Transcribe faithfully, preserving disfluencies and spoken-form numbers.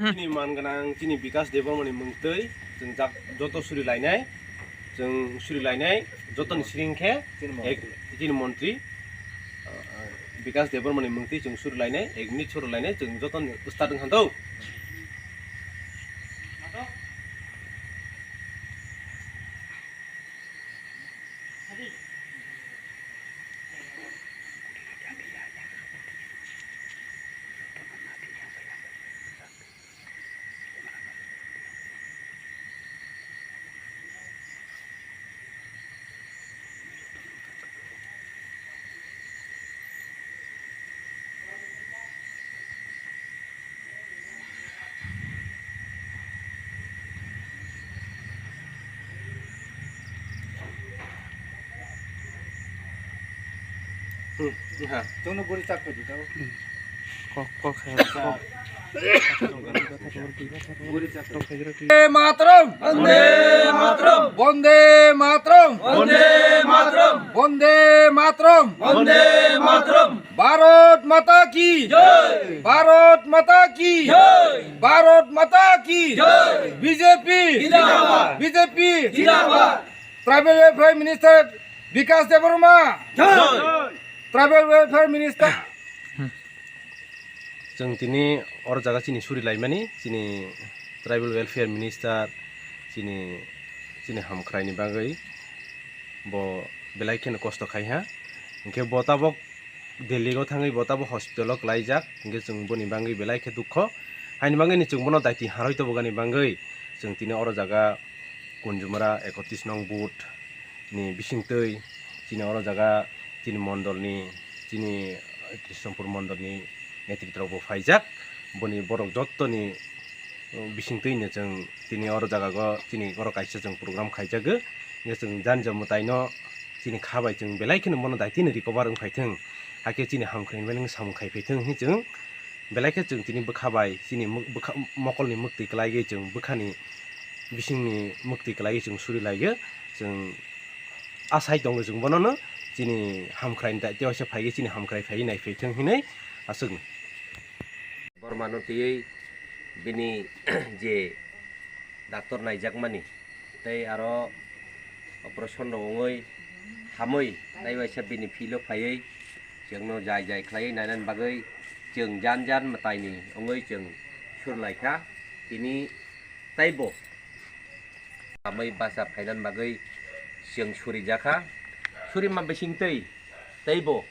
Chini man gwnang chini Bikas Debbarmani mungtwi chwng jak-, joto suri lainai, chwng suri lainai, jotoni siring khe chini ek-, montri. Chini montri, uh, Bikas Debbarmani mungtwi chwng suri lainai, ek minute suri lainai, chwng jotoni start wngkha do. Hmm, ha. Chwngno buri chak phaidi tabo. Kok, kok hai, kok. Buri chak phaidi. Matram! Vande Matram! Vande Matram! Vande Matram! Vande Matram! Vande Matram! Bharat Mata ki! Jai! Bharat Mata ki! Jai! Bharat Mata ki! Jai! B J P! Zindabad! B J P! Zindabad! Tribal Welfare Minister Bikas Debbarma! Jai! Tribal Welfare Minister. Chwng tini oro jaga chini suri laimani, chini Tribal Welfare Minister, chini, chini hamkraini bagwi bo belai kheno kosto khai ha. Hinkhe bo tabok Delhi o thangwi bo tabok hospital o klaijak, hinkhe chwng boni bagwi belai khe dukho. Haini bagwi ni chwng bono daiti harwi tobogani bagwi chwng tini oro jaga Kunjumara ekotris nong booth ni bisingtwi chini oro jaga chini mondolni, chini Krishnapur mondolni netritrok bo phaijak. Boni borok jottoni, uh, bisingtwi no chwng tini oro jaga o chini oro kaisa chwng program khaijago. Hinkhe chwng jani jani mwtaino chini kha bai chwng belai kheno bono daitino recover wng phaithwng. Hakhe chini hamkrai bai nwng samung khai phaithwng hinwi chwng belai khe chwng tini bwkha bai chini mwk-, bwkha mokolni mwktwi kwlaiwi chwng bwkhani bisingni mwktwi kwlaiwi chwng suri laio. Chwng asai tongo chwng bonono chini hamkraini daityo waisa phaiwi chini hamkrai phaiwi naiphai thwng hinwi aswkno. Bormano twiwi bini je doctor naijakmani tei aro operation rok wngwi hamwi tei waisa bini field o phaiwi chwngno jai jai khlaiwi nainani bagwi chwng jan jan mwtaini wngwi chwng sur laikha. Tini teibo amwi bacha phainani bagwi chwng surijakha. Surima bisingtwi teibo